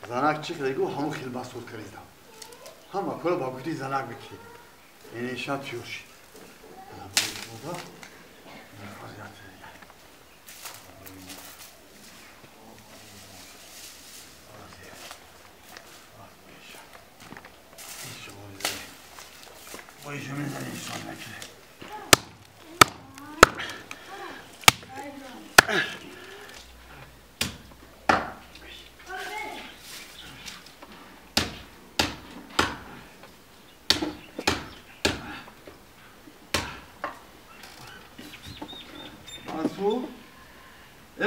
Занак чӣ хеле гуфт, ҳамон хел масуд кардам. Ҳама кора ба гуфти занак мекунӣ. Ин шаб тиёр шид.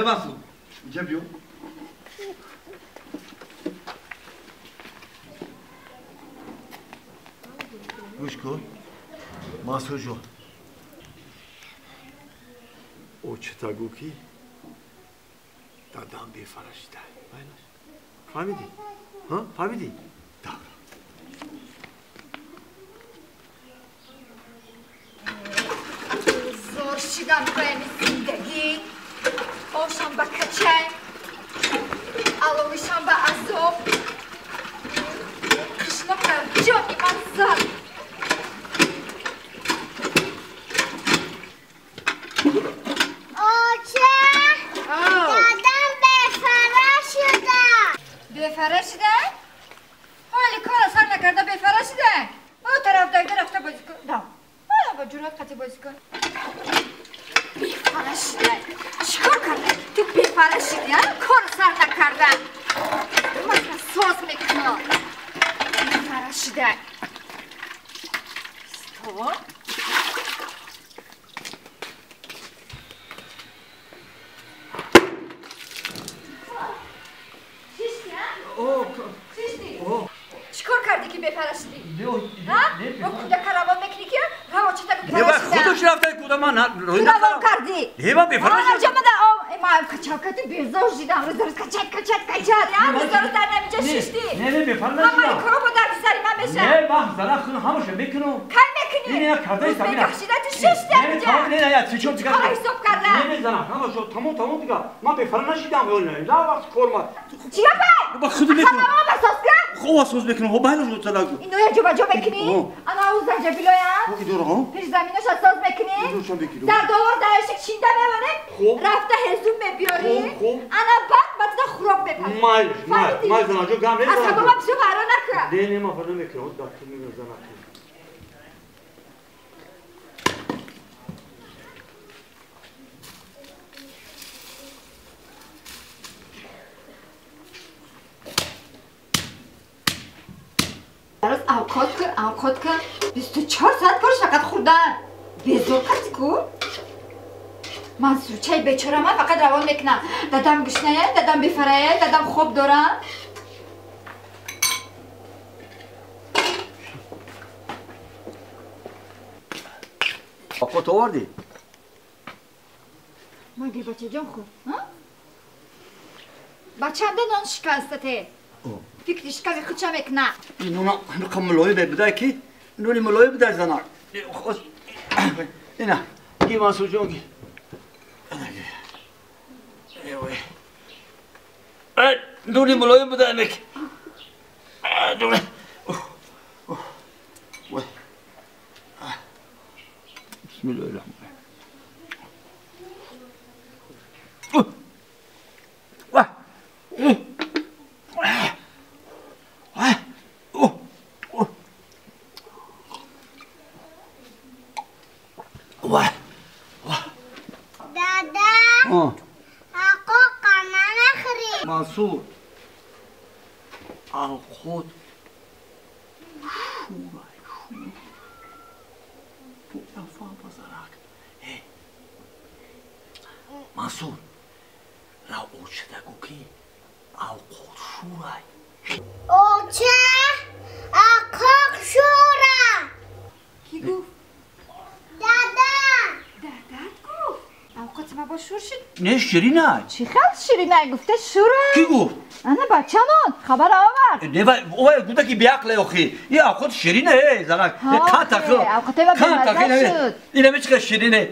Масуд, инҷа биё. Гӯш кун, Масуд ҷон. Очата гӯ ки дадам бефара шида. Фаҳмидӣ? Фаҳмидӣ? Давра. Зор шидам ба ами зиндагӣ. Ошам ба качай, аловишам ба азоб. Қишлоқам ҷони ман зад. Оча, дадам бефара шуда. Бефара шуда? Ҳоли кора сар накарда бефара шуда? О тараф дайда рафта бозӣ кун. Да. Ба ҷуръат қатӣ бозӣ кун. Бефара шуда. Чикор карда? Ту бефара шудӣ, а? Кор сар накарда. Ман соз мекунам. Бефара шуда. Стоп. Чикор кардӣ ки бефара шудӣ? Ҳа? Бо кӯдака равон мекунӣ ки раво чата бефара шуда. Худаш рафта кӯда ман равон кардӣ. Не, ман бефара шудам. Ҷамада ман качалкати безор шидам. Рӯз рӯз качат качат качат. Рӯз рӯз дар наминҷа шиштӣ. Не, не, бефара нашудам. Ҳамаи коро бо дарди сари ман мешавад. Не, ман зана худам ҳамаша мекунам. Кай мекунӣ? Не, не, кардаи самина. Рӯз бегах шида ту шишти аминҷа. Не, не, я чичом дигар. Кора ҳисоб карда. Не, не, зана, ҳамаша тамом тамом дигар. Ман бефара нашидам. На вақт кор ма. Чӣ гапе? Ба худ мекунам. Ама соз кун. Хоб соз мекунам. Хоб байнаш гуфта. Иноя ҷобаҷо мекунӣ? Ана ӯ занҷабилоям. Пешзаминоша соз мекунӣ? Зардолор даёшик чинда мемонӣ? Рафта ҳезум мебиёрӣ? Ана баъд ба туда хӯрок мепазӣ. Майлш, майл, майл занаҷо гам не. Аз ҳабоба бисёр ғайро накун. Не, не, ман фарда мекунам. Дафтар мемонам занак. Авқот кун, авқот кун. 24 соат корш фақат хӯрдан. Безор кардӣ ку? Мансурчаи бечора ман фақат равон мекунам. Дадам гушнае, дадам бефарае, дадам хоб дорам. Авқот овардӣ? Магар бачаҷон хӯр, бачаамда нон шикастате. Фикри шиками худша мекуна. Нона ҳамиқа мулоим будай ки нони мулоим будай занак. Ина ги Мансурҷон ги. Нони мулоим будай мек. Бисмиллоҳи раҳмони. Мансур, авқот шурай шур. Бо базарак. Мансур, рав очада гӯ ки авқот шурай. Оча, авқот шура. Кӣ гуфт? Дадам. Дадат гуфт? Авқот ма бо шур шуд? Не, ширинай. Чӣ хел ширинай? Гуфта шура. Кӣ гуфт? Ана бачамон хабар овард. Не, вай гуфта ки беақле охи. И авқот ширине, занак. Кан тахи. Авқоти ма бемазза шуд. Ина чӣ хел ширине.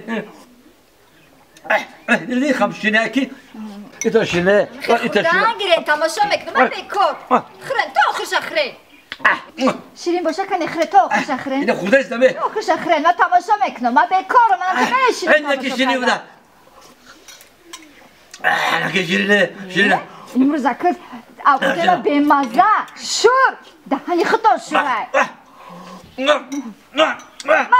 Не хам ширине ки. ایتا شیرینه ایتا شیرینه گیرین تماشا میکنم من بیکار خرن تا آخرش خرن شیرین باشه که نخره تا آخرش خرن اینا خورده است دمه آخرش خرن من تماشا میکنم من بیکارم من نمیشینم این که شیرین بوده نه که شیرینه شیرینه امروز اکر اوقات بیمزه شور دهنی خودتان شوره نه نه ما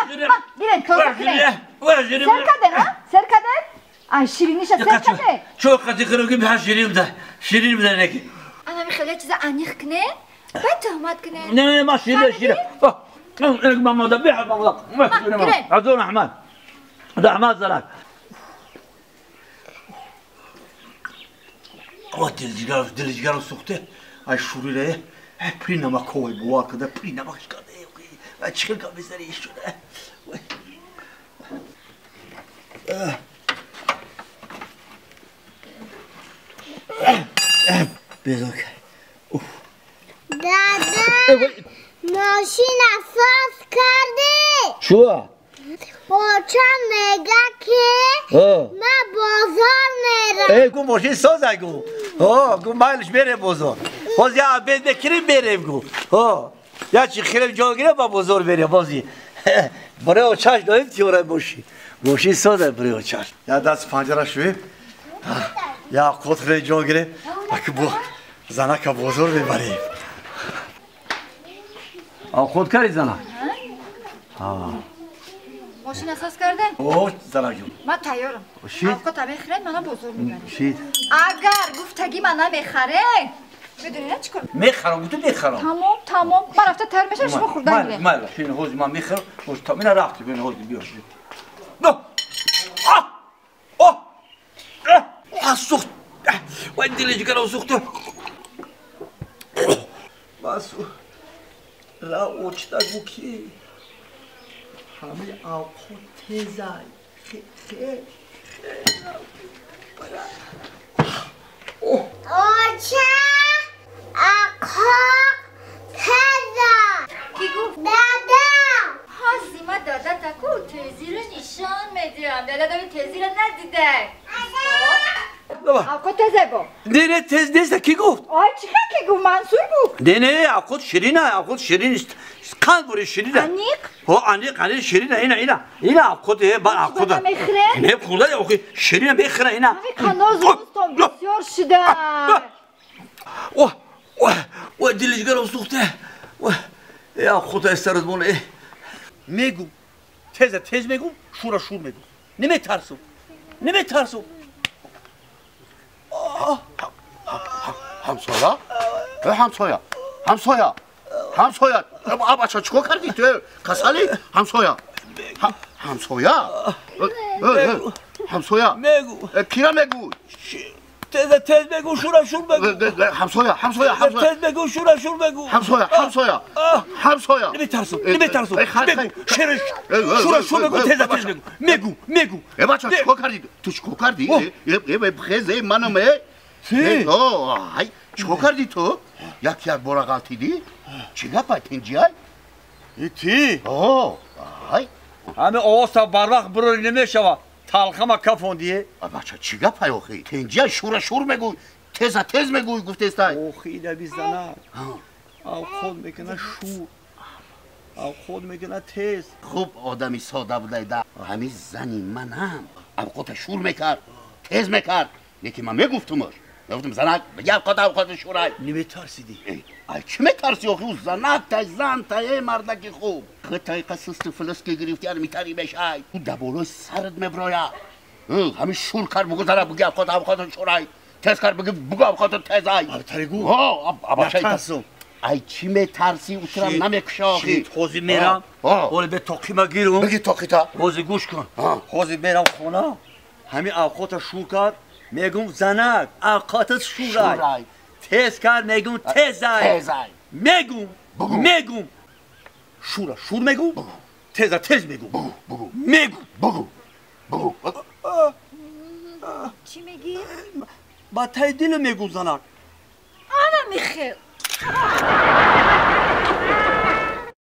گیرین تازه خرن سر کردن ها سر کردن آی شیرینیش سر کرده چون قطعی خرم که به شیرین بوده شیرین بوده نکی انا میخوام چیز عمیق کنه بعد تهمت کنه نه نه ما شیرینه شیرینه ما ذبيحه ما عزون احمد ده احمد زرك او دلجگار دلجگار سوخته ای شوریره پری نمک کوی بوار کده پری نمک کرده و چه گامی سری شده بزرگ دادا ماشین ساز کردی چوا؟ بچه میگه که من بازار میرم ای گو ماشین ساز گو ها گو مایلش بره بازار باز یا عبید بکریم بریم گو ها یا چی خیلی جا گیره با بازار بریم بازی برای آچش داریم تیاره باشی ماشین سازه برای آچش یا دست پنجره شوی یا قد خیلی جا گیره اگه با زنک بازار ببریم خود کاری زنک ها ماشین اساس کرده؟ اوه زنک جون من تیارم اوقات میخرن منم بازار میبرم شید اگر گفتگی من نمیخره میدونی نه چیکار میخرم گفتم میخرم تمام تمام من رفته تر میشم شما خوردن گیرین من شین حوزی من میخرم خوش تا من رفتی بین حوزی بیا شید نه آه آه آه سوخت وای دل جگرم سوخته بس را اوچتا گو کی همه اوقات تیزای خی خی اوچه اقاق تیزا کی گفت؟ دادا هازی ما دادا تکو تیزی رو نشان میدیم دادا دادا تیزی رو ندیده اوقات تیزه با نه نه تیز نیست کی گفت؟ آی چی کی گفت منصور گفت نه نه اوقات شیرینه اوقات شیرین است قند بوری شیرینه انیق؟ ها انیق انیق شیرینه اینا اینا اینا اوقات بر اوقات میخره؟ نه خورده اوقات شیرینه میخره اینا همین کانال زمستان بسیار شده اوه اوه اوه دل سوخته اوه یا خدا استرد مونه میگم تیز تیز میگم شورا شور میگم نمیترسم نمیترسم همسایه؟ همسایه همسایه همسایه بچه چیکار کردی تو؟ کسالی؟ همسایه همسایه همسایه میگو کیرا میگو؟ تیز تیز بگو شورا شور بگو همسایه همسایه همسایه تیز بگو شورا شور بگو همسایه همسایه همسایه نمیترسم نمیترسم شورا شورا شور بگو تیز تیز بگو میگو میگو ای بچه چیکار کردی؟ تو چیکار کردی؟ ای خیزه منم چی؟ ای چیکار کردی تو؟ یک یک بار غلطیدی؟ چی گپای تنجی ای؟ ای تی؟ ای همه آواز تا بر وقت بروری نمیشوه تلخم کفوندیه بچه چی گپای آخی؟ تنجی شور شور میگوی تیز تیز میگوی گفته استای آخی نبی زنک او خود میکنه شور او خود میکنه تیز خوب آدمی ساده بوده ده همین زنی منم اوقات شور میکرد تیز میکرد یکی من میگفتمش میگفتم زنک بگه اوقات اوقات شورای نمیترسیدی ای چی میترسی آخی او زنک تای زن تای مردک خوب خطای قصص فلسکی گرفتی هر میتری بشای او دبولوی سرد میبراید همین شور کرد بگو زنک بگه اوقات اوقات شورای تیز کرد بگه بگو اوقات تیزای آبتری گو ها نترسم ای چی میترسی او ترم نمیکشه آخی حوزی میرم حالا به تاقی ما گیرم بگی تاقی تا حوزی گوش کن حوزی میرم خونه همین اوقات شور کرد میگم زنک اوقاتت شورای تیز کرد میگم تیزای میگم میگم شورا شور میگم تیز تیز میگم میگم بگو بگو چی میگی؟ با تای دل میگم زنک انا میخیر